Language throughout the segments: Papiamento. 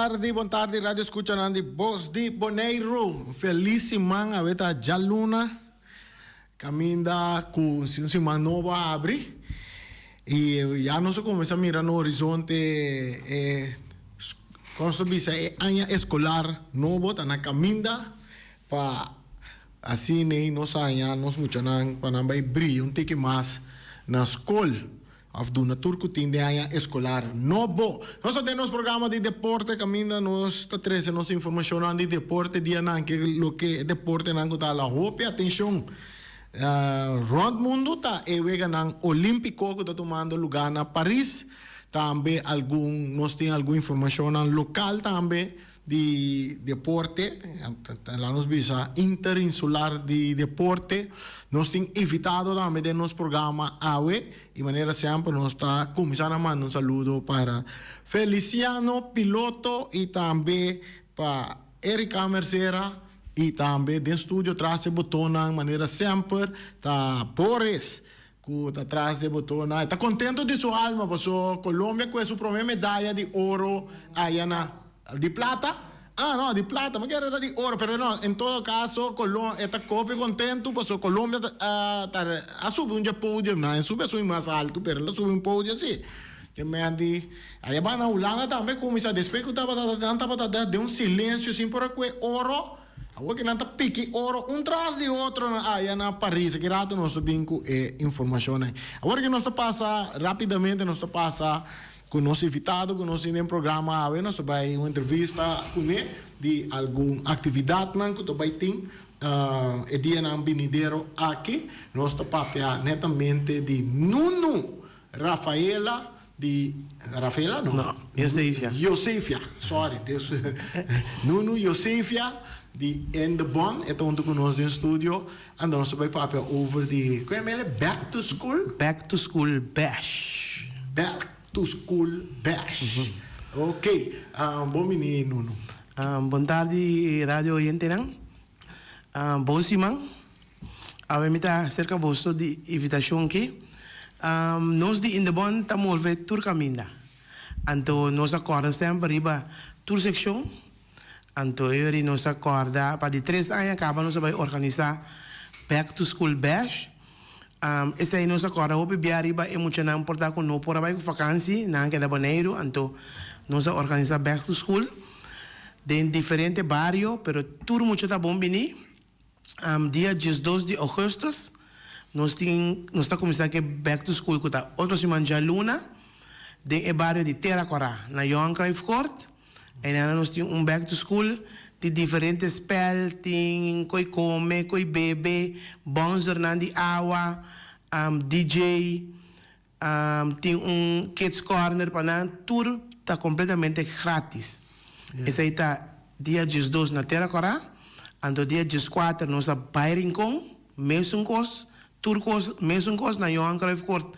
tardi, bon tardi radio escuchanan di Bos di Boneiru. Feliz siman, awe ta djaluna, caminda cu un siman nobo a abri y ya nos a cuminsa mira na horizonte e, con nos ta bisa, e aña escolar nobo ta na caminda pa asina nos haña nos muchanan pa nan bay bria un tiki mas na scol. Of duna tur ku tin den aña eskolar nobo. Nos ta den nos programa di deporte kaminda nos ta trese nos informashonnan di deporte dianan ke loke e deportenan ku ta hala hopi atenshon rònt mundu ta e weganan olímpiko ku ta tumando lugá na Paris. Tambe algun nos tin algun informashonnan lokal tambe. Di deporte, laat nos bisa interinsular di deporte. Nos tin invitado tambe den nos programa awe y manera semper nos ta cuminsa na manda un saludo para Feliciano Piloto y tambe pa Erika Mercera y tambe den studio tras e botonnan manera semper ta Boris cu ta tras di e botonnan. E ta contento di su alma paso Colombia cu e su prome medaya di oro aya na. Di plata? Ah, no, di plata. Mi kere ta di oro, pero no, en todo caso, Colom e ta kopi kontentu pasobra Colombia ta ta a subi un dje podium nan, e subi a subi mas altu, pero el a subi un podio si. Ke men di, aya ba na Hulanda tambe kuminsá despues ku tabata nan tabata den un silensio sin por a kue oro, awor ke nan ta piki oro un tras di otro aya na Paris. Aki rato nos ta bin ku e informashonnan. Awor ke nos ta pasa rapidamente nos ta pasa. Ku nos invitado ku nos tin den programa awe nos ta bai un entrevista kuné di algun aktividatnan ku ta bai tin e dianan binidero aki. Nos ta papia netamente di Nunu Rafaela di Rafaela no? No, Josefia. Josefia, sorry. Nunu Josefia di In The Bond e ta huntu ku nos den studio. Anto nos ta bai papia over di, kon e mele? Back to school? Back to school bash. Back to school bash. Ok, bon bini Nuno. Bon tardi radio oyentenan. Bon siman. Awe mi ta serka boso di invitashon aki. Nos di Indebon ta move tur kaminda. Anto nos a kòrda semper riba tur sekshon. Anto Eury nos a corda pa di tres aña caba nos a bay organisa Back to School Bash. Esey nos a corda hopi bia riba e muchanan por ta cu no por a bay cu vakantie, nan a keda Boneiru, anto nos a organisa Back to School den diferente bario, pero tur mucha ta bon bini. Dia diesdos di augustus nos tin nos ta cuminsa cu e Back to School cu ta otro siman djaluna den e bario di Tera Cora na Johan Cruijff Court. Einan nos tin un back to school di diferente spel, tin ko'i kome, ko'i bebe, bonzernan di awa, DJ, tin un kids corner pa nan, tur ta completamente gratis. Esei ta dia diesdos na Tera Kòrá, anto dia dieskuater nos ta bai Rincon, mesun kos, tur kos mesun kos na Johan Cruijff Court.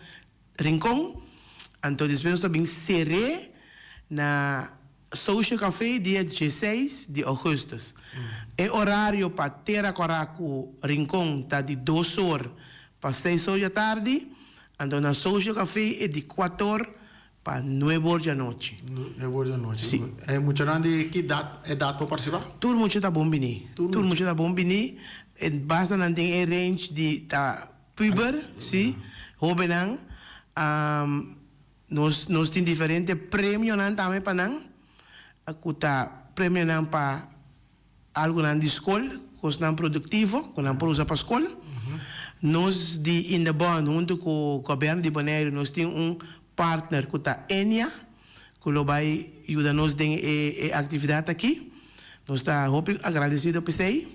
Rincon, anto despues nos ta bin ser'é na Social Café dia dieseis di augustus. E orario pa Tera Kòrá ku Rincon ta di dos or pa seis or djatardi, anto na Social Café e di kuator pa nuebe or djanochi. Nuebe or djanochi. Si. E muchanan di ki edat edat por partisipá? Tur mucha ta bon biní. Tur mucha ta bon biní, basta nan den e range di ta Puber, sí, hóbennan, nos nos tin diferente premionan tambe pa nan, ku ta premionan pa algonan di skol, kosnan produktivo ku nan por usa pa skol. Nos di Indebon huntu ku gobièrnu di Boneiru nos tin un partner ku ta Enia ku lo bai yuda nos den e e aktividat aki. Nos ta hopi agradesido p'esei.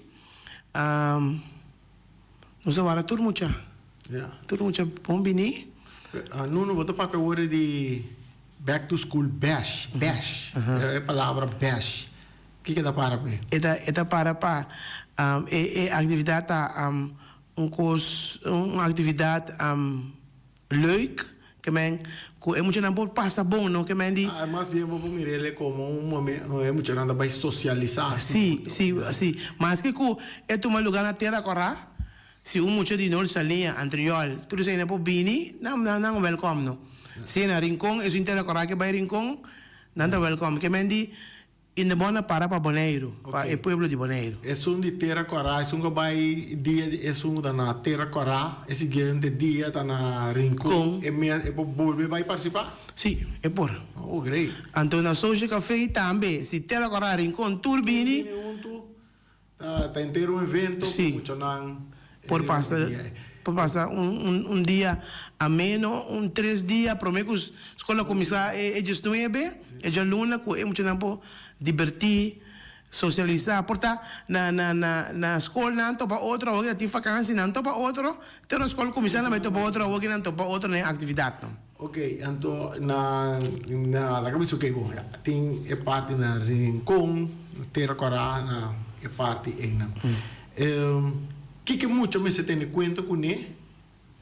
Nos a wara tur mucha. Tur mucha bon bini. Nuno, bo ta papia worde di back to school bash, bash, e palabra bash, kiko e ta para p'e? E ta e ta para pa e e actividad ta un cos un actividad Leuk, ke men ku e muchanan por pasa bon, no ke men di. Ah, mas bien bo por mir'el komo un momento e muchanan ta bai sosialisá. Sí, sí, sí. Maske ku e tuma lugá na Tera Kòrá, si un mucha di Noord Saliña, Antriol, tur esei nan por bini, nan nan nan wèlkòm no. Si na Rincon, esun Tera Kòrá ke bai Rincon, nan ta wèlkòm. Ke men di. Indebon a para pa Boneiru, pa e pueblo di Boneiru. Esun di Tera Kòrá, esun ku a bai dia di esun ku ta na Tera Kòrá, e siguiente dia ta na Rincon, e mes e por bolbe bai partisipá? Sí, e por. Oh, great. Anto na Social Café tambe, si Tera Kòrá, Rincon tur bini. Tur bini huntu, ta henter un evento ku muchanan. Por pasa por pasa un un dia ameno, un tres dia prome ku skol a kuminsá e diesnuebe, e djaluna ku e muchanan por dibertí, sosialisá. Por ta na na na na skol nan topa otro, awor ki nan tin fakansi nan topa otro, te ora skol kuminsá nan bai topa otro, awor ki nan topa otro na e aktividatnan. Ok, anto na na laga bisa ok bon tin e parti na Rincon, Tera Kòrá na e parti einan. Kiko e mucha mester tene kuenta kuné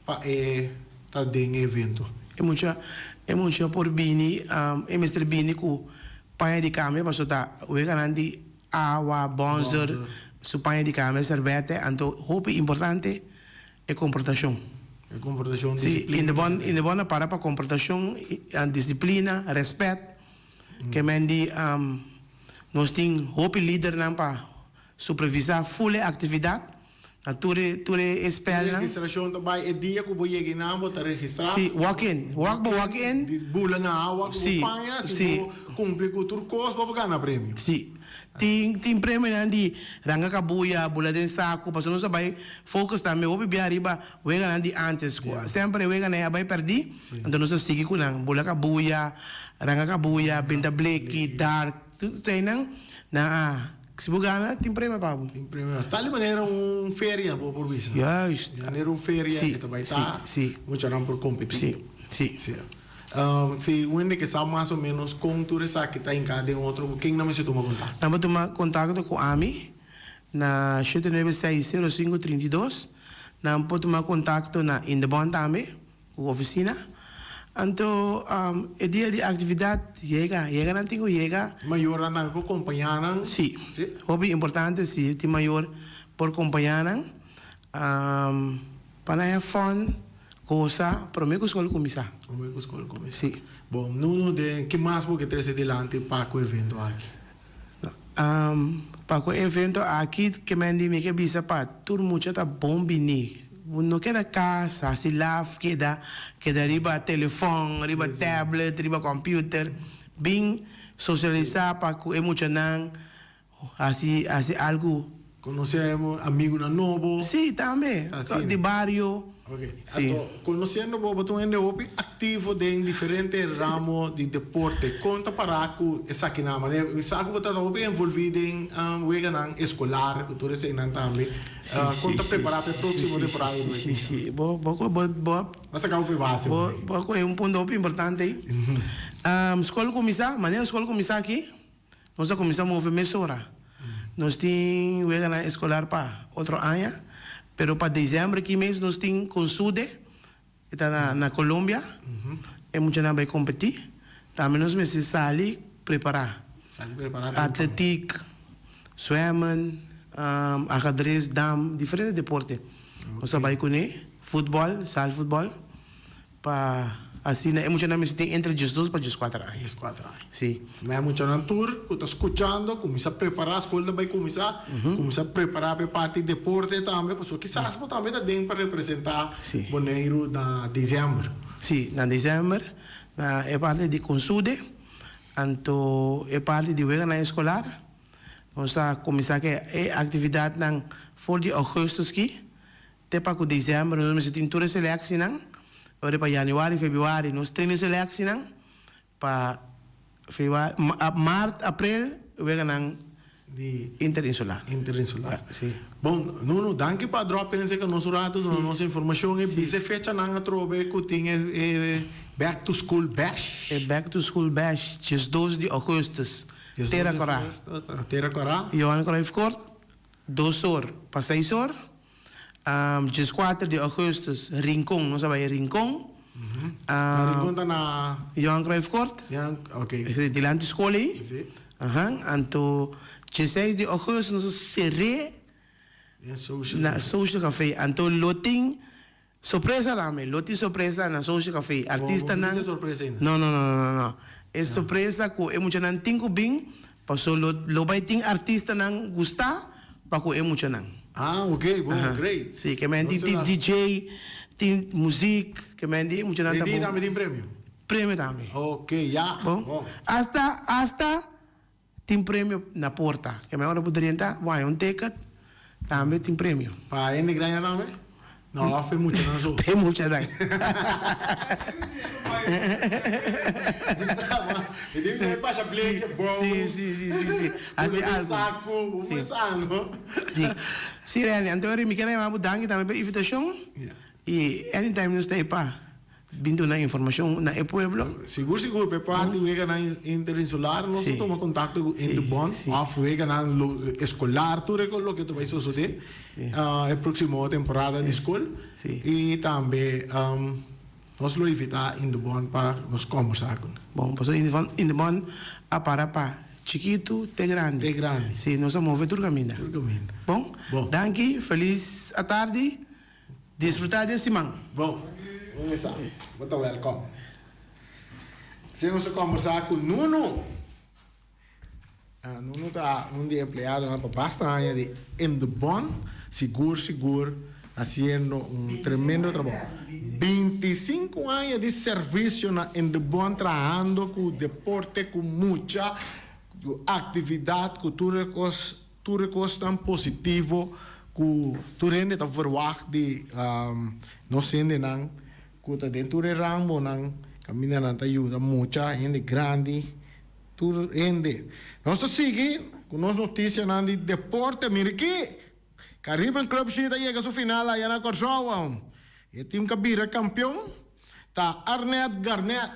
pa e ta den e evento? E mucha e mucha por bini e mester bini ku paña di kambia pasobra ta weganan di awa, bònzer, su paña di kambia, sèrbètè, anto hopi importante e komportashon. E komportashon, Si, disiplina. Indebon Indebon a para pa komportashon, disiplina, rèspèt. Ke men di nos tin hopi lidernan pa Supervisá ful e aktividat na tur e tur e spèlnan. Registrashon ta bai e dia ku bo yega einan bo ta registrá. Sí, walk in. Walk bo walk in. Di bula na awa ku bo paña si bo kumpli ku tur kos bo por gana premio. Sí. Tin tin premionan di ranga kabuya, bula den saku, pasobra nos a bai focus tambe hopi bia riba weganan di antes ku semper e weganan a bai pèrdí, anto nos a sigui ku nan, bula kabuya, ranga kabuya, benta bleki, dark, tur eseinan nan a. Si bo gana, tin premio pa bo. Tin premio. Ta di manera un feria bo por bisa. Juist. Di manera un feria Si, ke ta bai si, ta, si. muchanan por kompetí. Si, si. Si. Si un hende ke sa mas o menos kon tur esaki ta hinká den otro, ku ken nan mester tuma kontakto? Nan por tuma kontakto ku ami na 796 05 32. Nan por tuma kontakto na Indebon tambe. Ku ofisina. Anto e dia di aktividat yega, yega nan tin ku yega. Mayornan tambe por kompañá nan? Sí. Hopi importante si tin mayor por kompañá nan pa nan haña fòn, gosa promé ku skol kuminsá. Promé ku skol kuminsá. Sí. Bon, Nuno, den ke mas bo ke trese dilanti pa ku evento aki? Pa ku e evento aki ke men di mi ke bisa pa tur mucha ta bon bini. Bo no keda kas hasi laf keda keda riba telefòn, riba tablet, riba computer. Bin sosialisá pa ku e muchanan hasi hasi algu. Konosé amigunan nobo. Sí, tambe. Di bario. Ok. Anto, konosiendo bo, bo ta un hende hopi aktivo den diferente ramo di deporte. Kon ta pará ku esakinan? Manera mi sa ku bo ta hopi envolví den weganan eskolar ku tur eseinan tambe. Kon ta prepará pa e próksimo temporada di Sí, sí. Bo, bo, bo, bo. A saka hopi base. Bo, bo a kohe un punto hopi importante ei. Skol kuminsá, manera skol kuminsá aki. Nos a kuminsá move mesora. Nos tin weganan eskolar pa otro aña, pero pa desèmber aki mes nos tin Consude, e ta na na Colombia, e muchanan bai kompetí. Tambe nos mester sali prepará. Atletiek, zwemmen, ajedrez, dam, diferente deporte. Nos a bai kuné, futbòl, zaalvoetbal. Pa asina e muchanan mester tin entre diesdos pa dieskuater aña. Dieskuater aña. Sí. Ma e muchanan tur ku ta skuchando kuminsá prepará, skol ta bai kuminsá, kuminsá prepará pa e parti deporte tambe, pasobra kisas bo tambe ta den pa representá Boneiru na desèmber. Sí, na desèmber, na e parti di Consude, anto e parti di weganan eskolar, nos a kuminsá ku e aktividatnan for di ougùstùs ki. Te pa ku desèmber nos mester tin tur e seleksinan, ora pa yanüari, febrüari nos train e seleksinan pa febrüari, mart, aprel weganan Di interinsular. Interinsular. Si. Bon, Nuno, danki pa drop in serka nos un rato, duna nos informashon e bisa e fechanan atrobe ku tin e Back to School Bash. E Back to School Bash, diesdos di ougùstùs, Tera Kòrá. Tera Kòrá. Johan Cruijff Court, dos or pa seis or. Dieskuater di augustus, Rincon, nos a bai Rincon. Na Rincon ta na. Johan Cruijff Court. Johan, ok. Dilanti skol ei. Si. Aha, anto dieseis di augustus nos a ser'é. Den Social. Na Social Café. Anto lo tin sorpresa tambe, lo tin sorpresa na Social Café. Artistanan. Bo no bisa sorpresa ainda? No, no, no, no, no. E sorpresa ku e muchanan tin ku bin. Paso lo lo bai tin artistanan gusta pa ku e muchanan. Ah ok, bon, great. Si, ke men tin tin DJ, tin muziek, ke men di e muchanan ta bon. Tambe tin premio? Premio tambe. Ok, ya. Bon. Hasta, hasta tin premio na porta. Ke men ora bo drenta, bo haña un ticket, tambe tin premio. Pa hende grandi tambe? No, of e muchanan so? E muchanan. Mi tin bisa e pasha bleke bou. Si, si, si, si, si. Hasi algo. Saku, bo pensa no? Si. Si, Renny, anto mi kier a yama bo danki tambe pa e invitashon. I anytime nos ta ei pa bin duna informashon na e pueblo. Sigur sigur, p'e parti weganan interinsular nos ta tuma kontakto ku Indebon òf weganan eskolar tur e loke ta bai sosodé e próksimo temporada di skol i tambe nos lo invitá Indebon pa nos kòmbersá ku nan. Bon, pasobra Indebon a para pa chikitu te grandi. Te grandi. Si, nos a move tur kaminda. Tur kaminda. Bon, danki, felis atardi. Disfruta di e siman. Bon, un mesa. Bo ta welkom. Asina nos a kombersá ku Nunu. Nunu ta un di e empleadonan pa basta aña di Indebon. Sigur sigur hasiendo un tremendo trabou. 25 aña di servisio na Indebon trahando ku deporte, ku mucha, ku aktividat, ku tur e kos. Tur e kosnan positivo ku tur hende ta verwagt di nos hendenan ku ta den tur e rambonan kaminda nan ta yuda mucha, hende grandi, tur hende. Nos ta sigui ku nos notisianan di deporte. Mira aki! Caribbean Club Sheet a yega su final aya na Kòrsou. E tim ku a bira kampion ta Arnett Garnett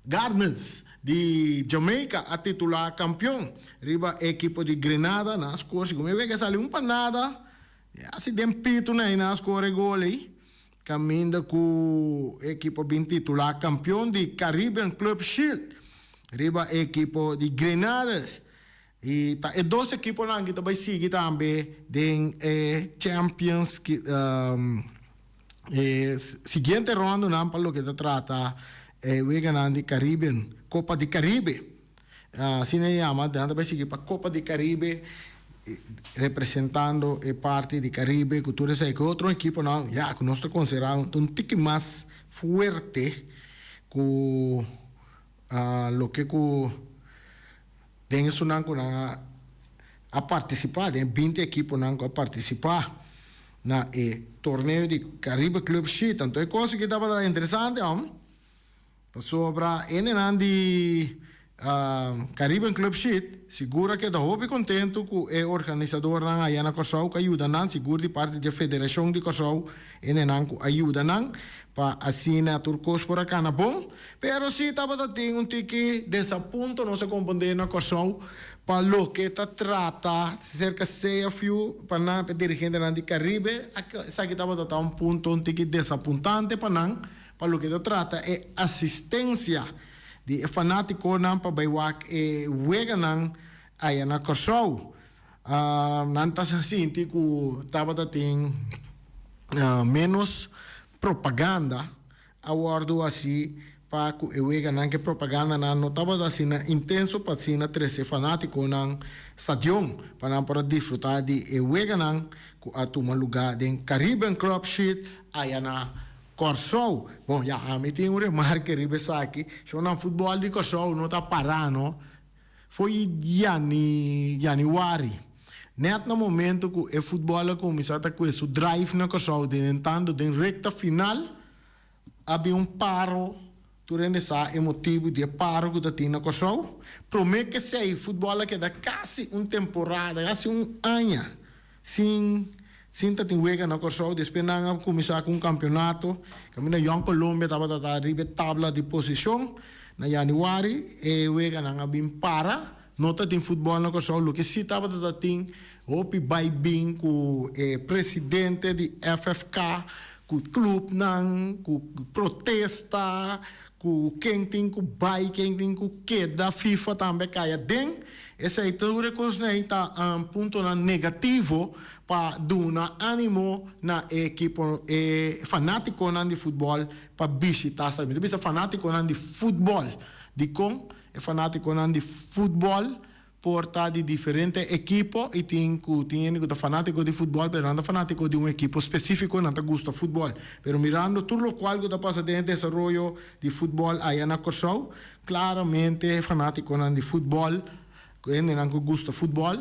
Gardens di Jamaica a titulá kampion riba e ekipo di Grenada. Nan a skor segun mi wega sali un pa nada. E hasi den pitu nan ei nan a skor e gol ei. Kaminda ku e ekipo a bin titulá kampion di Caribbean Club Shield riba e ekipo di Grenades. I ta e dos ekiponan ki ta bai sigui tambe den e Champions e siguiente rondonan pa loke ta trata e weganan di Caribbean, Copa di Caribe. Asina e yama, nan ta bai sigui pa Copa di Caribe representando e parti di Caribe ku tur esei. Ku otro ekiponan ya ku nos ta konsiderá un tiki mas fuerte ku loke ku Den esunnan ku nan a partisipá, den e binti ekiponan ku a partisipá na e torneo di Caribe Club Sheet. Anto e kos aki tabata interesante hòm, pasobra hendenan di Caribbean Club Sheet sigur a keda hopi kontentu ku e organisadornan aya na Kòrsou ku a yuda nan, sigur di parti di e Federashon di Kòrsou, hendenan ku a yuda nan pa asina tur kos por a kana bon. Pero si tabata tin un tiki desapunto nos a comprende na Kòrsou pa loke ta trata serka CFU pa nan pa e dirigentenan di Karibe esaki tabata ta un punto un tiki desapuntante pa nan pa loke ta trata e asistencia di e fanaticonan pa bai wak e weganan aya na Kòrsou. Nan ta sinti ku tabata tin menos propaganda a wòrdu hasi pa ku e weganan ku e propagandanan no tabata asina intenso pa asina trese fanátikonan stadion pa nan por a disfrutá di e weganan ku a tuma lugá den Caribbean Club Sheet aya na Kòrsou. Bon, ya ami tin un remarke riba esaki, shownan futbòl di Kòrsou no ta pará no. Fo'i yanüari, nèt na momento ku e futbòl a kuminsá ta kue su drive na Kòrsou den entrando den rekta final, a bin un paro, tur hende sa e motibu di e paro ku ta tin na Kòrsou. Promé k'esei futbòl a keda kasi un temporada, kasi un aña sin sin ta tin wega na Kòrsou. Despues nan a kuminsá ku un kampionato kaminda Jong Colombia tabata ta riba e tabla di posishon. Na yanüari e weganan a bin para. No ta tin futbòl na Kòrsou. Loke si tabata ta tin hopi bai bin ku e presidente di FFK, ku klupnan, ku protesta, Ku ken tin ku bai, ken tin ku keda, FIFA tambe a kai aden. Esei tur e kosnan ei ta puntonan negativo pa duna animo na e ekipo, e fanatikonan di futbòl pa bishitá stadion. Mi ta bisa fanatikonan di futbòl. Dikon e fanatikonan di futbòl? Por ta di diferente ekipo y tin cu tin hende cu ta fanatico di futbol pero nan ta fanatico di un ekipo specifico, nan ta gusta futbol. Pero mirando tur locual cu ta pasa den e desaroyo di futbol aya na Corsou, claramente fanaticonan di futbol, cu hendenan cu gusta futbol,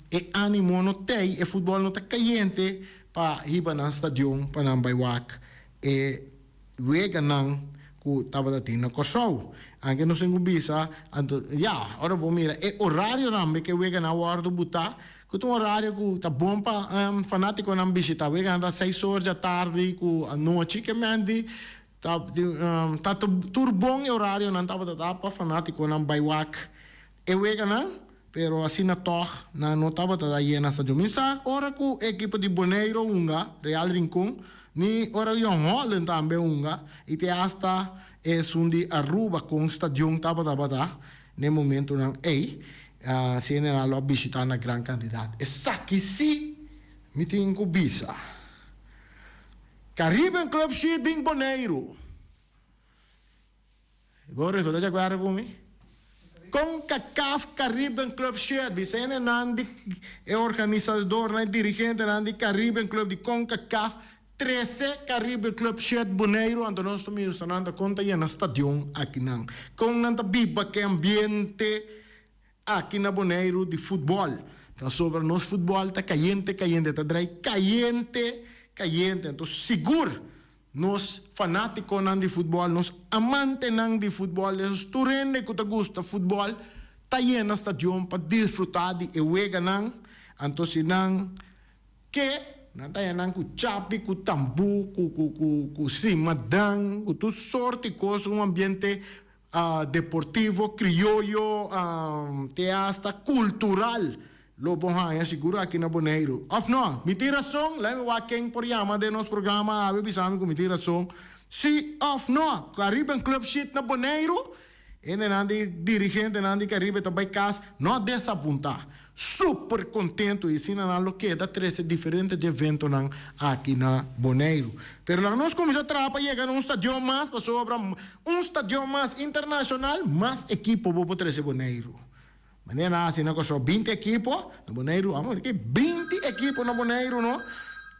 e animo no t'ey, e futbol no ta cayente pa hiba nan stadion pa nan bay wak e weganan ku tabata tin na Kòrsou. Anke nos tin ku bisa, anto ya, ora bo mira e orarionan be ku e weganan a wòrdu butá, ku ta un orario ku ta bon pa fanátikonan bishitá. Weganan ta seis or djatardi ku anochi ke men di ta ta tur bon e orarionan tabata ta pa fanátikonan bai wak e weganan, pero asina tòg nan no tabata ta yena stadion. Mi sa ora ku e ekipo di Boneiru hunga, Real Rincon, ni ora Jong Holland tambe hunga i te asta esun di Aruba kon stadion tabata tabata n'e momentunan ei, si hendenan lo a bishita na gran kantidat. Esaki sí mi tin ku bisa. Caribbean Club Sheet bin Boneiru. Bo resulta di akuerdo ku mi? Concacaf Caribbean Club Shirt, bisa hendenan di e organisadornan, e dirigentenan di Caribbean Club di Concacaf trese Caribbean Club Shirt Boneiru, anto nos ta mira sa nan ta kon ta yena stadion akinan, kon nan ta biba ku e ambiente aki na Boneiru di futbòl. Pasobra nos futbòl ta kayente kayente, ta drai kayente kayente, anto sigur Nos fanátikonan di futbòl, nos amantenan di futbòl, esos tur hende ku ta gusta futbòl ta yena stadion pa disfrutá di e weganan. Anto si nan ke, nan ta haña nan ku chapi, ku tambú, ku ku ku ku simadan, ku tur sorti kos, un ambiente Deportivo, krioyo, te hasta kultural lo bo haña sigur aki na Boneiru. Òf no? Mi tin rason? Lei mi wak ken por yama den nos programa awe bisa mi ku mi tin rason. Si òf no? Caribbean Club Sheet na Boneiru, hendenan di dirigentenan di Caribe ta bai kas no desapuntá. Super contento y asina nan lo keda trece diferente di eventonan aki na Boneiru. Pero laga nos cuminsa traha pa yega na un stadion mas pasobra un stadion mas internacional mas ekipo bo por trece Boneiru. Manera nan haci na Kòrsou 20 ekipo na Boneiru amo ke 20 ekipo na Boneiru no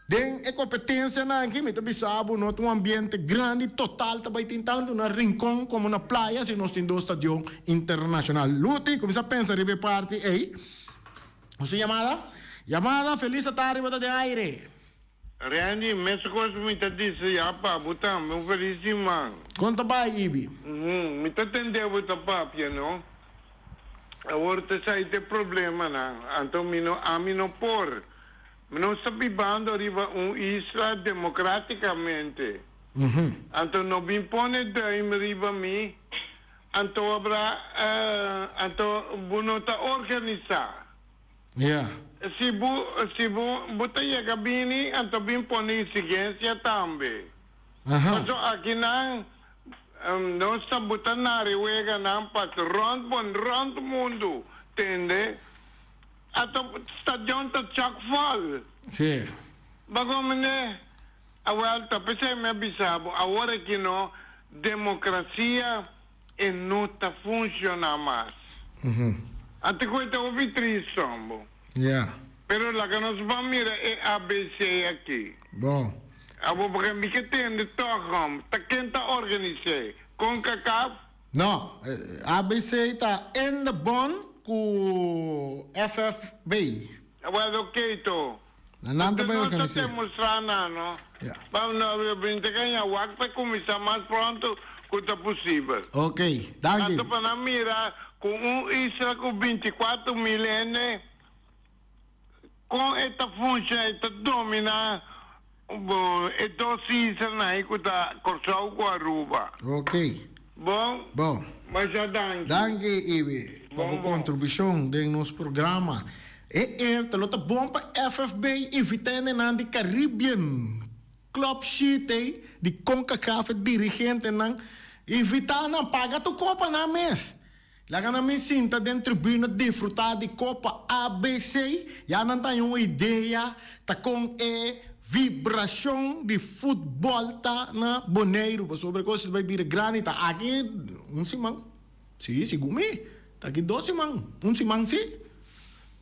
den e competencianan aki mi ta bisa bo no ta un ambiente grandi total ta bay tin tanto na Rincon como na Playa si nos tin dos stadion Internacional. Luti, cuminsa pensa riba e parti ey. Nos tin yamada? Yamada, Feliz atardi bo ta den aire. Randy, mescos mi ta desea pa bo tambe un feliz siman. Con ta bay, Ibi? Mi ta tende bo ta papia, no? Awor ta esai ta e problemanan. Anto mi no, ami no por. Mi nos ta bibando riba un isla democraticamente. Anto no bin pone duim riba mi. Anto abra anto bo no ta organisá. Ja. Si bo si bo bo ta yega bini anto bin pone exigencia tambe. Aha. Paso akinan nos ta bo ta nari weganan pas rond bon rond mundu tende anto stadion ta chòk vol. Si. Bago mende Awel, ta p'esei mi a bisa bo, awor aki no, demokrasia e no ta funshoná mas. Anto ku e ta hopi trist hombo. Ja. Pero laga nos ban mira e ABC aki. Bon. Abo porque mi ke tende tòg hombo. Ta ken ta organis'é? Concacaf? No, ABC ta in de bon ku FFB. Awel, oké to. Na nan ta bai Nos ta organis'é. demostrá nan, no? Ja. Pa no brinta kaña wak ta kuminsá mas pronto ku ta posibel. Ok, danki. Anto pa nan mira ku un isla ku 24 mil hende, kon e ta funsha, e ta dominá e dos islanan ei ku ta Kòrsou ku Aruba. Ok. Bon? Bon. Masha danki. Danki, Ibi, pa bo kontribushon den nos programa. E e ta lo ta bon pa FFB invita hendenan di Caribbean Club Sheet ei, di Concacaf, e dirigentenan, invita nan, paga tur kopa nan mes. Laga nan min sinta den tribuna disfruta di Copa ABC, ya nan ta haña un idea ta con e vibracion di futbol ta na Boneiru, pasobra e cos ta bay bira grandi ta aki un siman, si, segun mi. Ta aki dos siman, un siman sí.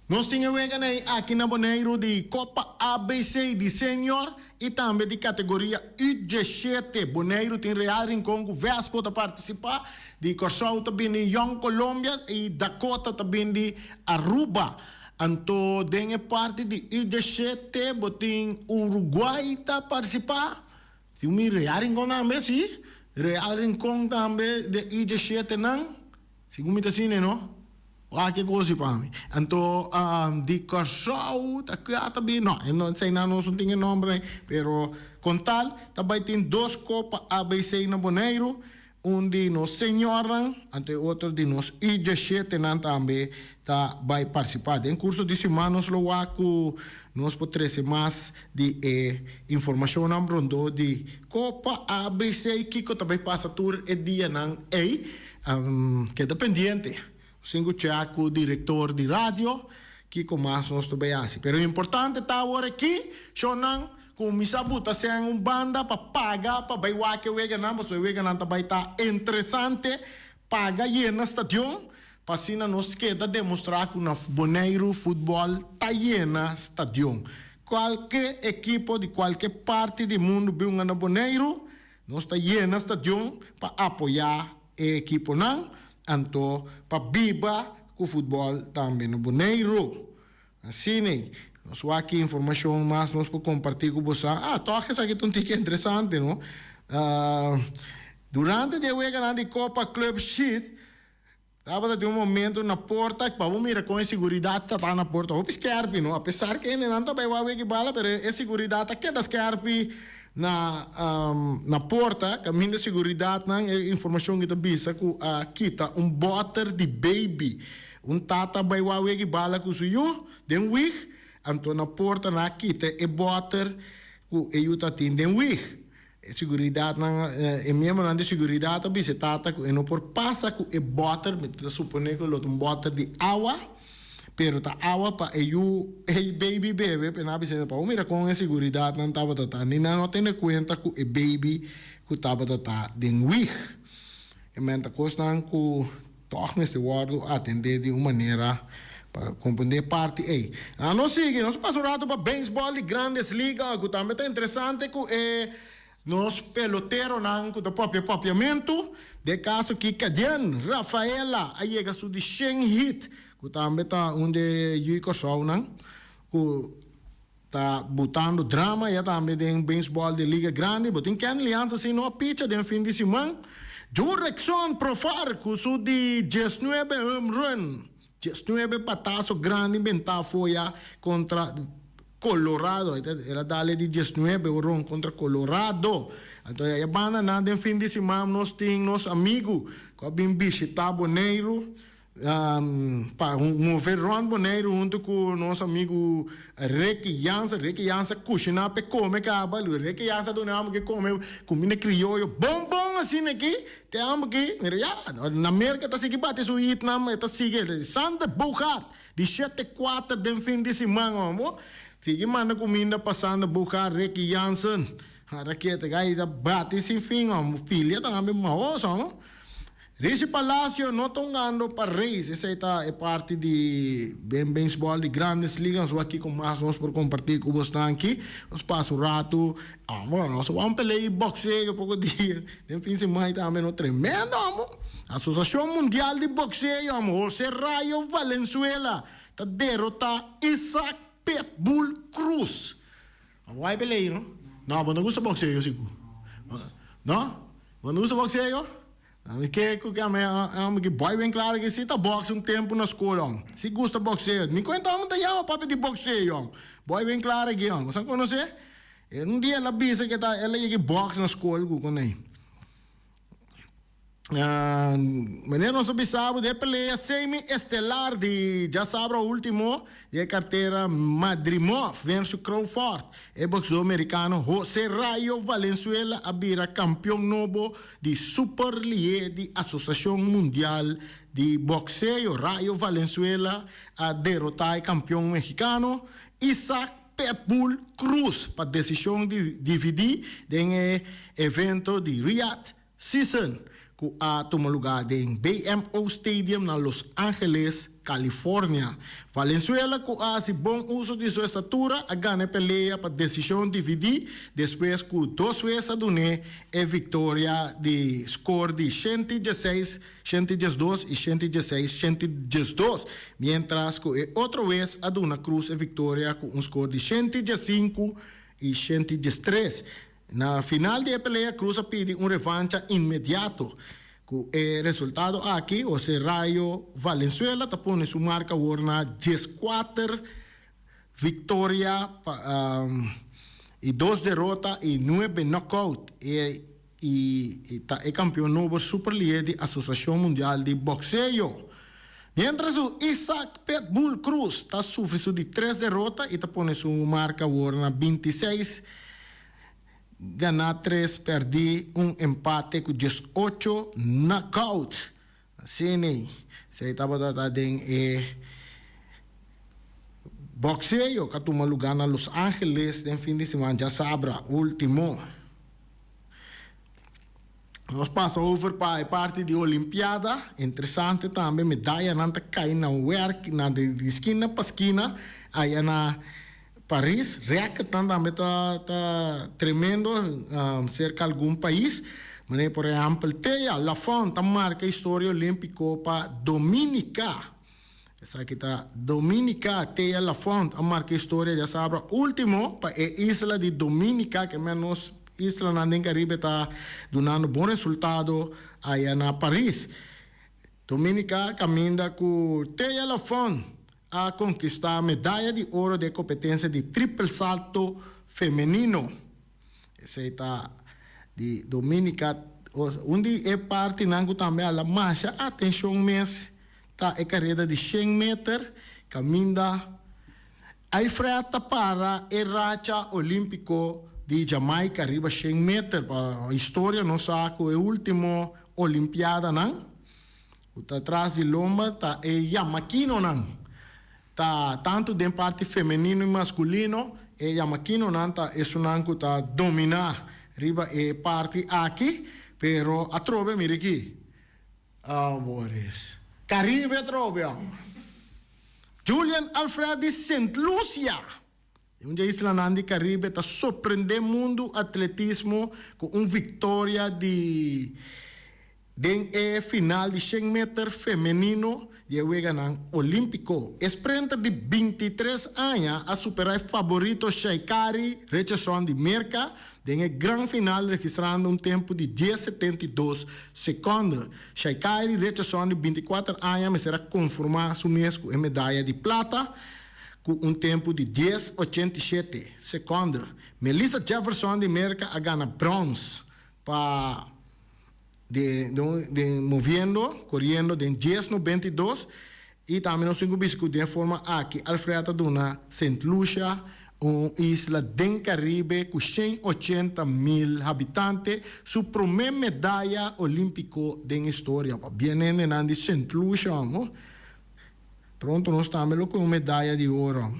Nos tin e weganan ei aki na Boneiru di Kopa ABC di Senior i tambe di kategoria U diesshete. Boneiru tin Real Rincon ku Vespo ta partisipá, di Kòrsou ta bini Jong Colombia i Dakota ta bini di Aruba. Anto den e parti di U diesshete bo tin Uruguay ta partisipá, tin mi Real Rincon tambe, sí, Real Rincon tambe den U diesshete nan. Segun mi ta sine no. Wak e kosi pa mi. Anto di Kòrsou ta kua ta bin? No, e no esei nan nos no tin e nòmber ei. Pero kon tal ta bai tin dos kopa ABC na Boneiru, un di nos señornan, anto e otro di nos U dieshetenan tambe ta bai partisipá. Den kurso di siman nos lo wak ku nos por trese mas di e informashonnan rondó di kopa ABC, kiko ta bai pasa tur e dianan ei. Keda pendiente. Sin ku chea ku direktor di radio kiko mas nos ta bai hasi. Pero importante ta awor aki, shownan kuminsá buta sèn un banda pa paga pa bai wak e weganan, pasobra e weganan ta bai ta interesante. Paga yena stadion pa asina nos keda demostrá ku na Boneiru futbòl ta yena stadion. Kualke ekipo di kualke parti di mundu bin hunga na Boneiru, Nos ta yena stadion pa apoyá e ekiponan, anto pa biba ku futbòl tambe na Boneiru. Asina, nos wak ki informashon mas nos por kompartí ku boso. Ah, tòg esaki ta un tiki interesante, no? Durante di e weganan di Kopa Club Sheet, Tabata tin un momento na porta pa bo mira kon e seguridat ta ta na porta hopi skerpi no apesar ke hendenan ta bai wak weki bala pero e seguridat ta keda skerpi na na porta kaminda seguridatnan e informashon ki ta bisa ku a kita un bòter di baby un tata bai wak weki bala ku su yu den wig anto na porta nan a kita e bòter ku e yu ta tin den wig. E siguridatnan, e miembronan di siguridat a bisa e tata ku e no por pasa ku e bòter, mi ta suponé ku lo ta un bòter di awa, pero ta awa pa e yu, e baby bebe, pero nan a bisa pa bo mira kon e siguridatnan tabata ta, ni nan no a tene kuenta ku e baby ku tabata ta den wig. E men ta kosnan ku tòg mester wòrdu atendé di un manera pa komprendé e parti ei. Nan nos sigui, nos pasa un ratu pa beisbòl di Grandes Liga ku tambe ta interesante ku e nos peloteronan ku ta papia papiamentu. Den e kaso aki Ceddanne Rafaela a yega su di shen hit ku tambe ta un di e yu Kòrsounan ku Ta butando drama ya tambe den beisbòl di Liga Grandi. Bo tin Kenley Jansen si no a picha den fin di siman. Jurickson Profar ku su di diesnuebe home run, diesnuebe bataso grandi bentá foya kontra Colorado. El a dal e di diesnuebe horon kontra Colorado. Anto ya banda nan den fin di siman nos tin nos amigu ku a bin bishitá Boneiru. Pa move rond Boneiru huntu ku nos amigu Ricky Jansen. Ricky Jansen kushiná p'e kome kaba. Ricky Jansen a duna amo ke kome kuminda krioyo bon bon asina aki. Te amo ki, mira ya, na Merka ta sigui bati su hitnan, e ta sigui. Sander Bogaert di shete kuater den fin di siman amo. Sigui manda kuminda pa Sander Bogaert, Ricky Jansen. Raketa gai ta bati sin fin amo. Filia tambe mahoso amo. Richie Palacio no ta hungando pa Rays, esei ta e parti di den beisbòl di Grandes Ligas. Nos wak kiko mas nos por kompartí ku bosnan aki. Nos pasa un ratu, amo, nos a wak un pelea di bokseo poko dia den fin siman tambe, no tremendo amo. Asosiashon Mundial di Bokseo amo, Jose Rayo Valenzuela ta derotá Isaac Pitbull Cruz. Bo wak e pelea no? No, bo no gusta bokseo sigur. No? Bo no gusta bokseo? Ami ke ku ke ami ami ki boy ben klaro ke si ta box un tempu na skol hom. Si gusta boxeo. Mi kuenta hom ta yama papia di boxeo hom. Boy ben klaro aki hom. Boso a konosé? Un dia el a bisa ke ta el a yega box na skol ku konei. Manera nos a bisa bo di e pelea semi estelar di djasabra ultimo di e kartera Madrimov versus Crawford. E boxeador merikano Jose Rayo Valenzuela a bira kampion nobo di Super Lie di Asosiashon Mundial di Boxeo. Rayo Valenzuela a derotá e kampion mexikano Isaac Pitbull Cruz pa desishon dividí den e evento di Riyadh Season. ku a tuma lugá den BMO Stadium na Los Angeles, California. Valenzuela ku a hasi bon uso di su estatura a gana e pelea pa desishon dividí despues ku dos wes a dun'é e viktoria di skor di 116, 112 i 116, 112, miéntras ku e otro wes a duna Cruz e viktoria ku un skor di 115 i 113. Na final di e pelea Cruz a pidi un revancha inmediato. Ku e resultado aki Jose Rayo Valenzuela ta pone su marka awor na 14 viktoria i dos derota i nuebe knockout i i ta e kampeon nobo super lihe di Asosiashon Mundial di Bokseo. Miéntras ku Isaac Pitbull Cruz ta sufri su di tres derota i ta pone su marka awor na 26 ganá, tres pèrdí, un empate ku 18 knockout. Asina esei tabata ta den e bokseo ku a tuma lugá na Los Angeles den fin di siman djasabra último. Nos pasa over pa e parti di Olimpiada. Interesante tambe, medayanan ta kai na wèrk na di skina pa skina aya na Paris. Rèkòrtnan tambe ta ta tremendo serka algun pais. Manera por ehèmpel Thea Lafond ta marka historia olímpiko pa Dominica. Esaki ta Dominica. Thea Lafond a marka historia djasabra ultimo pa e isla di Dominica, ke men nos islanan den Caribe ta dunando bon resultado aya na Paris. Dominica kaminda ku Thea Lafond a konkista medaya di oro den e kompetensia di tripel salto femenino. Esei ta di Dominica. Un di e partinan ku tambe a la masha atenshon mes ta e kareda di 100 meter kaminda Alfred ta para e racha olímpiko di Jamaica riba 100 meter. Pa historia nos sa ku e último olimpiadanan ku ta tras di lomba ta e jamakinonan. Ta tantu den parti femenino i maskulino e jamakinonan ta esunnan ku ta dominá riba e parti aki, pero atrobe mira aki. Amores. Caribe atrobe amo. Julian Alfred di Sint Lucia, un dje islanan di Caribe ta sorprende mundu atletismo ku un viktoria di den e final di 100 meter femenino di e Weganan Olímpiko. E sprinter di 23 aña a superá e faborito Sha'Carri Richardson di Merka den e gran final registrando un tempu di 10.72 sekònde. Sha'Carri Richardson di 24 aña mester a konformá su mes ku e medaya di plata ku un tempu di 10.87 sekònde. Melissa Jefferson di Merka a gana bròns pa de, de, moviendo, koriendo den 10.92 i tambe nos tin ku bisa ku den forma aki Alfred a duna Sint Lucia, un isla den Caribe ku 180 mil habitante, su promé medaya olímpiko den historia. Bien hendenan di Sint Lucia, no? Pronto nos tambe lo ku un medaya di oro.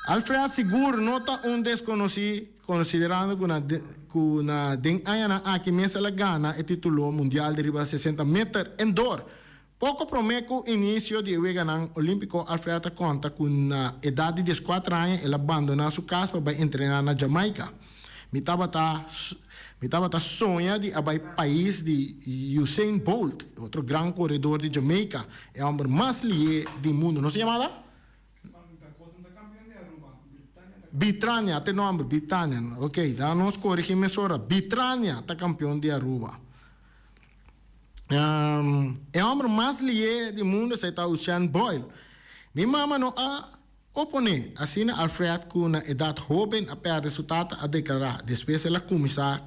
Alfred sigur no ta un deskonosí, konsiderando ku na den añanan aki mes el a gana e título mundial di riba 60 meter indoor. Poko promé ku inisio di Weganan Olímpiko, Alfred a konta ku na edat di 14 aña el a bandoná su kas pa bai entrená na Jamaica. Mi tabata soña di a bai pais di Usain Bolt, otro gran koredó di Jamaica, e hòmber mas lihé di mundu. Nos yamada? Britannia, te nòmber, Britannia. Ok, da nos korigí mesora. Britannia ta kampeon di Aruba. E hòmber mas lihé di mundu ta Usain Bolt. Mi mama no a oponé. Asina Alfred ku na edat hóben a pèrdè su tata a deklará. Despues el a kuminsá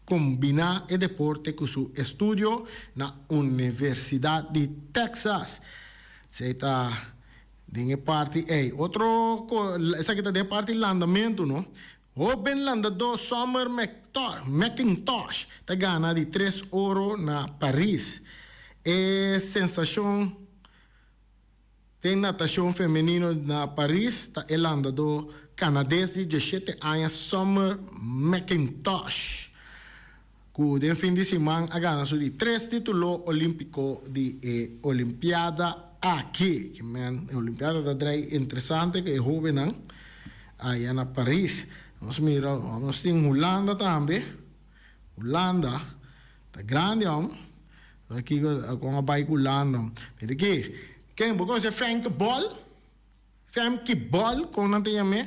kombiná e deporte ku su estudio na Universidat di Texas. Esei ta den e parti ei. Otro, esaki ta den parti landamentu, no? Hóben landadó Summer McIntosh ta gana di tres oro na Paris. E sensashon den natashon femenino na Paris ta e landadó kanades di 17 aña Summer McIntosh. ku den fin di siman a gana su di tres título olímpiko di e Olimpiada aki. Ke men, e Olimpiada ta drei interesante ku e hóbennan aya na Paris. Nos mira, nos tin Hulanda tambe. Hulanda ta grandi hom. Kiko kon a bai ku Hulanda. Mira aki, ken bo konoce Femke Bol? Femke Bol kon nan ta yam'é?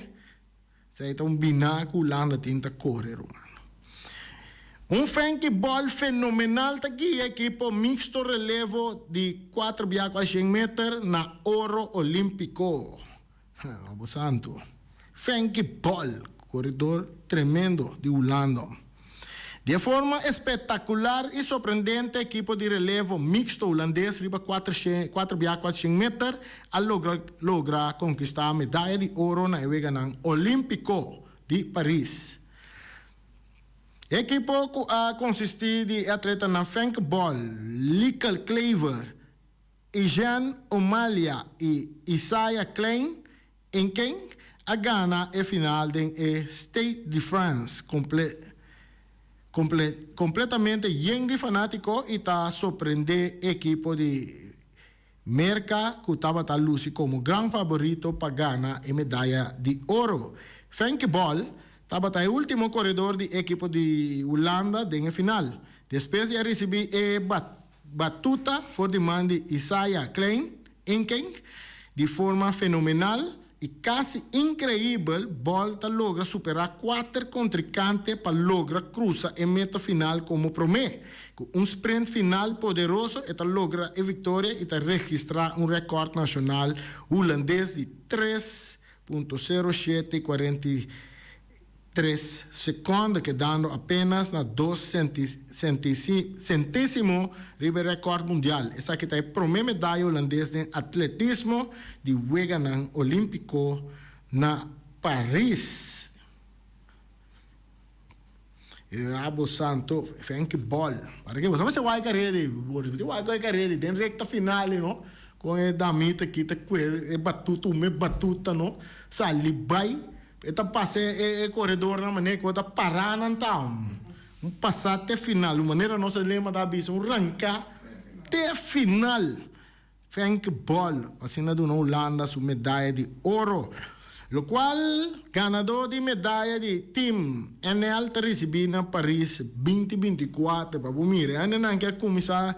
Esei ta un biná ku Hulanda tin ta kore ruman. Un Femke Bol fenomenal ta guia ekipo mixto relevo di kuater bia ku a shen meter na oro olímpiko. Abo santu. Femke Bol, koredor tremendo di Hulanda. Di e forma espectacular y sorprendente ekipo di relevo mixto hulandes riba kuater bia kuatershen meter a logra logra conquista medaya di oro na e Weganan Olimpico di Paris. E ekipo cu a consisti di e atletanan Femke Bol, Lieke Klaver, Ijean Omalia y Isaiah Klein Enken a gana e final den e Stade de France completamente yen di fanatico y ta sorprende e ekipo di Merca cu tabata luci como gran favorito pa gana e medaya di oro. Femke Bol tabata e ultimo coredor di ekipo di Hulanda den e final. Despues di a ricibi e batuta for di man di Isaiah Klein Enken, di forma fenomenal i kasi inkreibel Bol ta logra superá kuater kontrinkante pa logra krusa e meta final komo promé. Ku un sprint final poderoso e ta logra e viktoria i ta registrá un rèkòrt nashonal hulandes di 3.07 43 sekondo, kedando apenas na dos sentésimo riba e rèkòrt mundial. Esaki ta e promé medaya hulandes den atletismo di Weganan Olímpiko na Paris. Abo santo, Femke Bol. Para ke bo sa mester wak e karera ei, bo tin wak e karera ei den rekta final ei no, kon e damita aki ta kue e batuta, un e batuta no, sali bai. E ta pasa e koredornan manera ku e ta pará nan ta un pasá te final. Un manera nos lema ta bisa un ranká te final. Femke Bol asina duna Hulanda su medaya di oro, lokual ganadó di medaya di Team NL ta risibí na Paris 2024. Pa bo mira, e hendenan ke a kuminsá.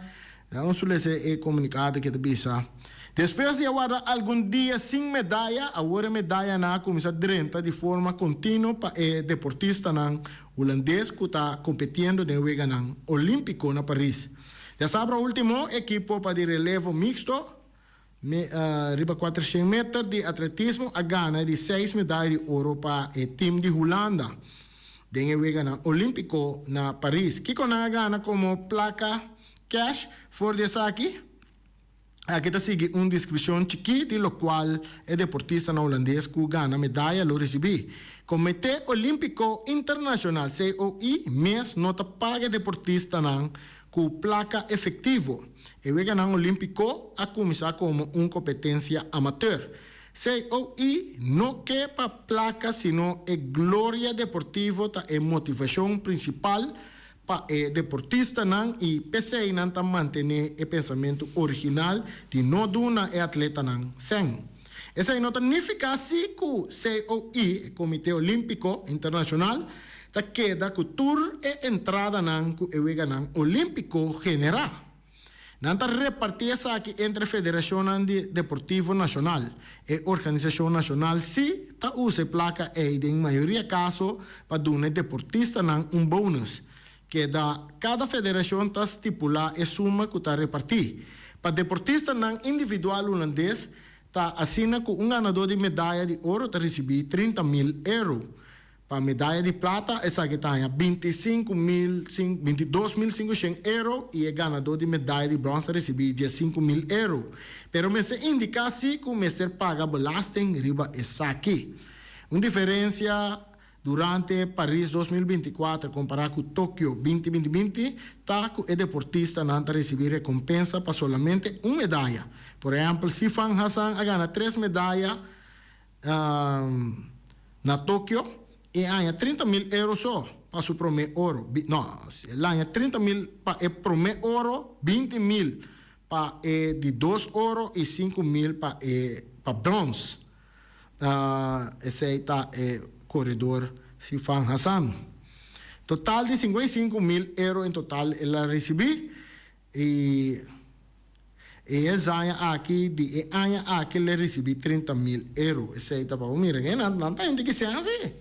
Nan no su lesa e komunikado ke ta bisa, Despues di a warda algun dia sin medaya, awor e medayanan a kuminsá drenta di forma kontinuo pa e deportistanan hulandes ku ta kompetiendo den Weganan Olímpiko na Paris. Djasabra último, ekipo pa di relevo miksto riba kuatershen meter di atletismo a gana di seis medaya di oro pa e tim di Hulanda den e Weganan Olímpiko na Paris. Kiko nan a gana komo plaka? Cash for di esaki. Aki ta sigui un descripcion chikí di locual e deportistanan hulandes cu gana medaya lo ricibi. Comité Olimpico Internacional, COI, mes no ta paga e deportistanan cu placa efectivo. E Weganan Olimpico a cuminsa como un competencia amateur. COI no ke pa placa sino e gloria deportivo ta e motivacion principal Pa e deportistanan i p'esei nan ta mantené e pensamentu original di no duna e atletanan sèn. Esei no ta nifiká sí ku COI, e Komité Olímpiko Internashonal, ta keda ku tur e entradanan ku e Weganan Olímpiko generá. Nan ta repartí esaki entre federashonnan di deportivo nashonal. E organisashon nashonal sí ta usa e plaka ei den mayoria kaso pa duna e deportistanan un bonus. Keda kada federashon ta stipulá e suma ku ta repartí. Pa deportistanan individual hulandes ta asina ku un ganadó di medaya di oro ta risibí 30,000 euro. Pa medaya di plata esaki ta haña 25 mil, 22,500 euro i e ganadó di medaya di bròns ta risibí 15,000 euro. Pero mester indiká sí ku mester paga belasting riba esaki. Un diferensia durante Paris 2024 kompará ku Tokio 2020 ta ku e deportistanan ta risibí rekompensa pa solamente un medaya. Por ehèmpel Sifan Hassan a gana tres medaya na Tokio i a haña 30,000 euro so. pa su promé oro. No, el a haña 30 mil pa e promé oro, 20 mil pa e di dos oro i 5 mil pa e pa brons. Esei ta e koredor Sifan Hassan. Total di 55 mil euro en total el a risibí i e aña aki di e aña aki el a risibí 30 mil euro. Esei ta pa bo mira ke nan nan ta hende ki sean si.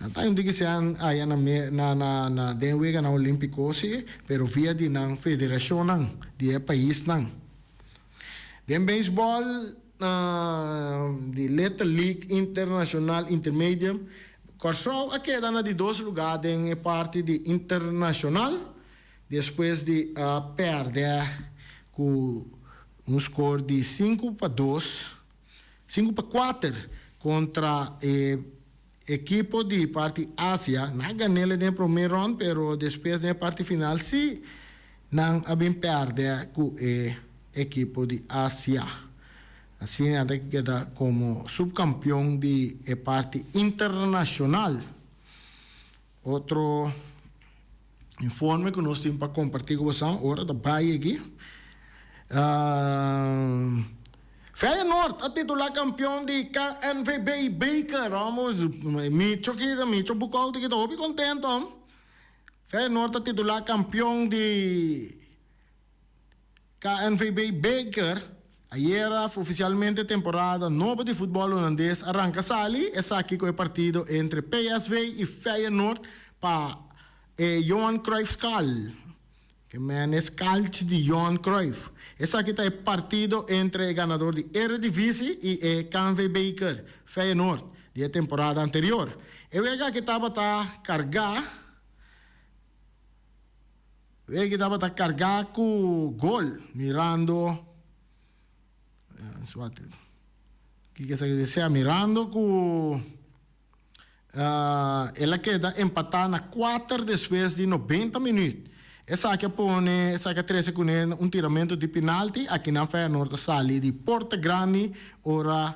Nan ta hende ki sean aya na na na na den weganan olímpiko si, pero via di nan federashonnan di e paisnan. Den beisbòl di Little League International Intermedium, Kòrsou a keda na di dos lugá den e parti di internashonal despues di a pèrdè ku un skor di 5-2, 5-4 kontra e ekipo di parti Asia. Nan a gan'el den e promé rònt pero despues den e parti final sí nan a bin pèrdè ku e ekipo di Asia. Asina nan ta keda komo supkampion di e parti internashonal. Otro informe ku nos tin pa kompartí ku boso ora ta bai aki. Feyenoord a titulá kampion di KNVB Beker. Micho ki Micho Boekhout ki ta hopi kontento. Feyenoord a titulá kampion di KNVB Beker. Ayera ofisialmente temporada nobo di futbòl hulandes a ranka sali, esaki ku e partido entre PSV i Feyenoord pa e Johan Cruijff Schaal. Ke men e skalchi di Johan Cruijff. Esaki ta e partido entre e ganador di Eredivisie i e KNVB Beker, Feyenoord, di e temporada anterior. E wega aki tabata kargá. Wega tabata kargá ku gol, mirando kiko esaki ta sea, mirando ku el a keda empatá na kuater despues di 90 minüt. Esaki a pone, esaki a trese kuné un tiramentu di pinalti, akinan Feyenoord a sali di porta grandi ora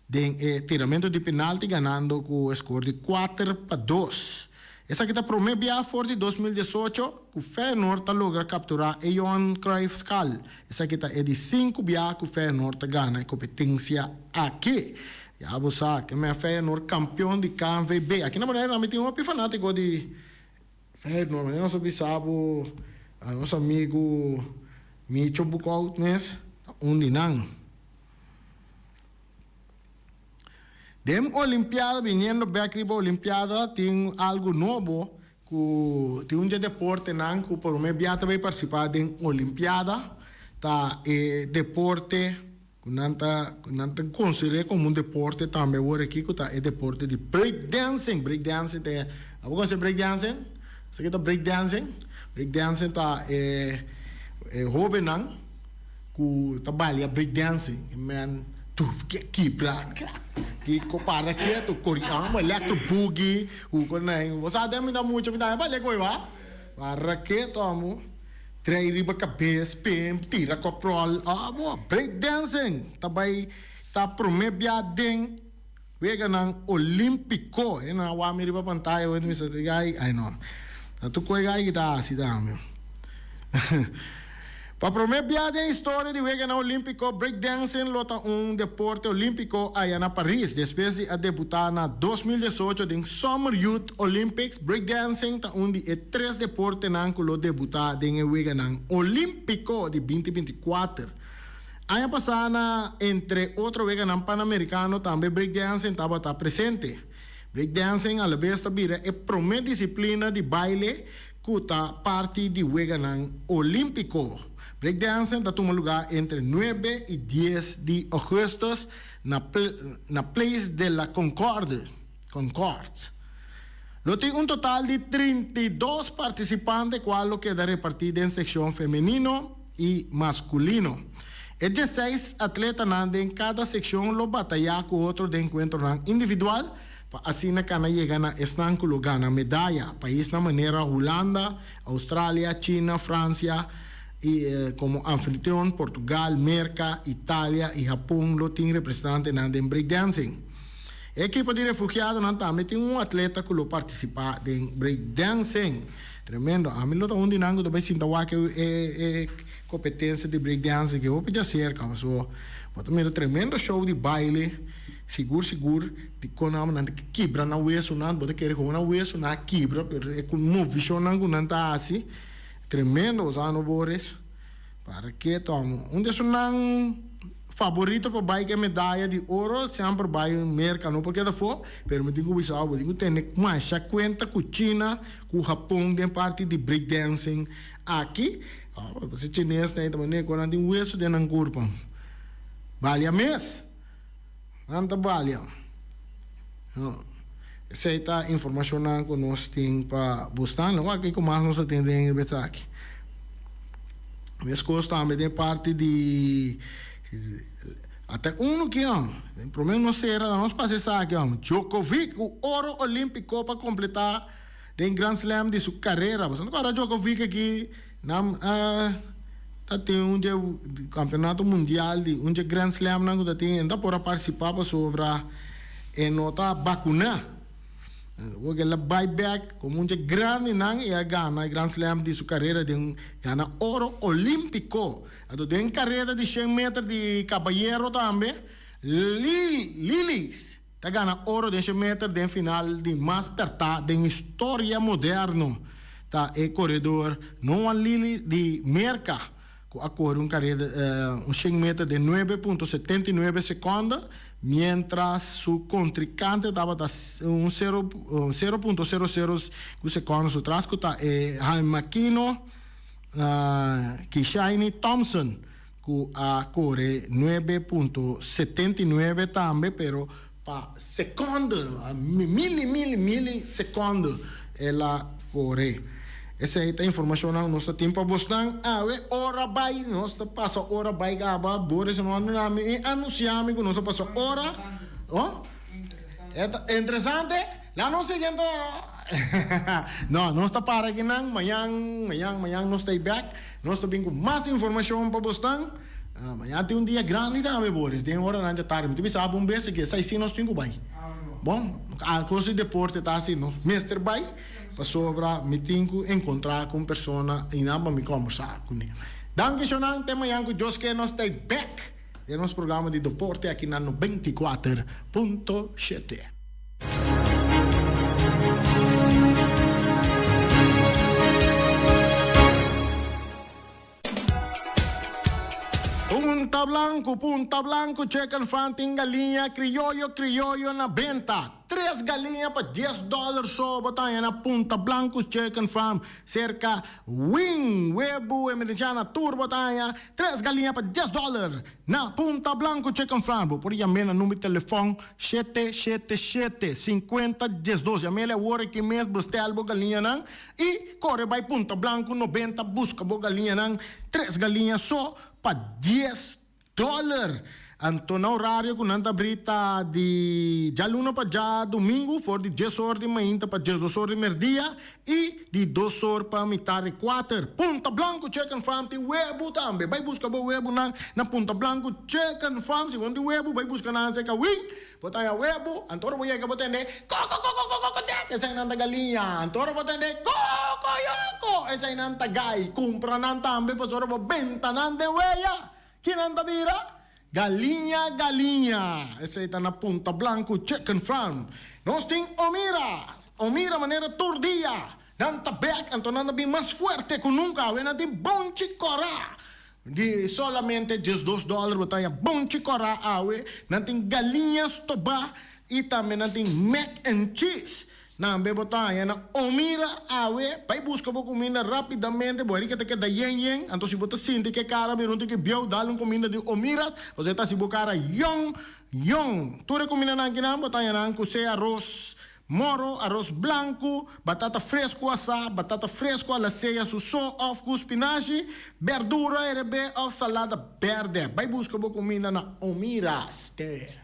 den e tiramentu di penalti ganando ku e skor di 4-2. Esaki ta promé bia for di 2018 ku Feyenoord ta logra kapturá e Johan Cruijff Schaal. Esaki ta e di sinku bia ku Feyenoord ta gana e kompetensia aki. Ya bo sa ke men Feyenoord kampion di KNVB. Aki na Boneiru tambe tin hopi fanátiko di Feyenoord. Manera nos a bisa bo nos amigu Micho Boekhout mes ta un di nan. Den Olimpiada, biniendo bek riba Olimpiada, tin algu nobo ku tin un dje deportenan ku promé bia ta bai partisipá den Olimpiada, ta e deporte ku nan ta ku nan ta konsider'é komo un deporte tambe awor aki ku ta e deporte di break dancing. Break dancing ta e, abo konosé break dancing? Sa ke ta break dancing? Break dancing ta e e hóbennan. Ku ta balia break dancing e men tur ke kibra krak ki ko para ketu koriamo electro boogie ku ko nan bo sa den mi ta mucha mi tambe balia koe ba para ketu amo trei riba kabes pim tira koprol abo break dancing ta bai ta prome bia den weganan olimpico e nan a wak mi riba pantaya mi sa ai ai no ta tur koe gai ki ta hasi tambe. Pa promé bia den historia di Weganan Olímpiko, breakdancing lo ta un deporte olímpiko aya na Paris. Despues di a debutá na 2018 den Summer Youth Olympics, breakdancing ta un di e tres deportenan ku lo debutá den e Weganan Olímpiko di 2024. Aña pasá na entre otro Weganan Panamerikano tambe breakdancing tabata presente. Breakdancing alabes ta bira e promé disiplina di baile ku ta parti di Weganan Olímpiko. Breakdancing ta tuma lugá entre 9 i 10 di ougùstùs na na Place de la Concorde, Concorde. Lo tin un total di 32 partisipante kual lo keda repartí den sekshon femenino i maskulino. E 16 atletanan den kada sekshon lo batayá ku otro den enkuentronan individual pa asina kana yega na esnan ku lo gana medaya. Paisnan manera Hulanda, Australia, China, Fransia i komo anfitrion Portugal, Merka, Italia i Hapon lo tin representantenan den breakdancing. E ekipo di refugiadonan tambe tin un atleta ku lo partisipá den breakdancing. Tremendo. Ami lo ta un di nan ku ta bai sinta wak e e kompetensia di breakdancing ke hopi djaserka pasobra bo ta mira tremendo show di baile sigur sigur di kon nan nan ta kibra nan wesunan bo ta kere ku nan wesunan a kibra pero e ku movishonnan ku nan ta hasi tremendo Osano Boris. Para ke tòm? Un di esunnan faborito pa bai ku e medaya di oro semper bai Merka, no por keda afó, pero mi tin ku bisa bo tin ku tene masha kuenta ku China ku Hapon den parti di breakdancing aki. Pasobra chinesnan ei ta manera ku nan tin wesu den nan kurpa. Balia mes! Nan ta balia. Esei ta informashonnan ku nos tin pa bosnan. Lo wak kiko mas nos ta tin den e bes aki. Meskos tambe den parti di ata unu ki hòm. Promé nos sera ta nos pasa esaki hòm. Djokovic ku oro olímpiko pa kompletá den Grand Slam di su karera. Boso no kòrda Djokovic aki nan ta tin un dje kampeonato mundial di un dje Grand Slamnan ku ta tin e no ta por a partisipá pasobra e no ta bakuná. Awor el a bai bèk komo un dje grandinan i a gana e Grand Slam di su karera den gana oro olímpiko. Anto den kareda di shen meter di kabayero tambe Lilies ta gana oro den shen meter den final di mas pèrtá den historia moderno. Ta e koredor Noah Lily di Merka ku a kore un kareda un shen meter den 9.79 sekònde, miéntras su kontrinkante tabata un sero 0.00 ku sekònde su tras ku ta e haimakino Kishaini Thompson ku a kore 9.79 tambe pero pa sekònde, mili mili mili sekònde el a kore. Esei ta informashonnan ku nos ta tin pa bosnan awe. Ora bai, nos ta pasa ora bai kaba. Boris no a duna mi i anunsiá mi ku nos a pasa ora. Oh? E ta interesante? La nos sigui anto. No, nos ta para akinan. Mañan, mañan, mañan nos ta ei bèk. Nos ta bin ku mas informashon pa bosnan. Mañan tin un dia grandi tambe, Boris, den oranan dja tardi. Mi ta bisa bo un bes aki, esei si nos tin ku bai. Bon, a kos di deporte ta asi, nos mester bai pasobra mi tin ku enkontrá ku un persona i nan pa mi kòmbersá kuné. Danki shonnan, te mañan ku Dios ke nos ta ei bèk den nos programa di deporte aki na 94.7. Punta Blanco, Punta Blanco Chicken Farm tin galiña crioyo crioyo na benta. Tres galiña pa dies dollar so bo ta haña na Punta Blanco Chicken Farm cerca Wing Webu Emergenciana tur bo ta haña tres galiña pa dies dollar na Punta Blanco Chicken Farm. Bo por yam'é na number di telefon shete shete shete sinkuenta diesdos. Yam'é awor aki mes bestel bo galiñanan I kore bai Punta Blanco 90 buska bo galiñanan, tres galiña so pa dies dòler. Anto na orario ku nan ta abri ta di djaluna pa djadumingu for di dies or di mainta pa diesdos or di merdia i di dos or pa mitar di kuater. Punta Blanco Chicken Farm tin webu tambe. Bai buska bo webunan na Punta Blanco Chicken Farm. Si bo no tin webu bai buska nan serka Win. Bo ta haña webu, anto ora bo yega bo tende ko-ko-ko-ko-ko-ko-dek, eseinan ta galiña. Anto ora bo tende ko-ko-yo-ko, eseinan ta gai. Kumpra nan tambe pasobra ora bo benta nan den weya, kinan ta bira? Galiña, galiña. Esei ta na Punta Blanco Chicken Farm. Nos tin Omira, Omira manera tur dia. Nan ta bek, anto nan ta bin mas fuerte ku nunka. Awe nan tin bonchi kòrá. Di solamente 12 dòler bo ta haña bonchi kòrá awe. Nan tin galiña stobá i tambe nan tin mac and cheese. Tambe bo ta haña na Omira awe. Bai buska bo kuminda rápidamente. Bo herika ta keda yen yen. Anto si bo ta sinti ku e kara bira un tiki bieu, dal un kuminda di Omira pasobra e ta hasi bo kara yòn yòn. Tur e kumindanan akinan bo ta haña nan ku sea aros Moro, aros blanku, batata fresku asá, batata fresku a la seya su so òf ku spinashi, berdura erebé òf salada bèrdè. Bai buska bo kuminda na Omira's. Te.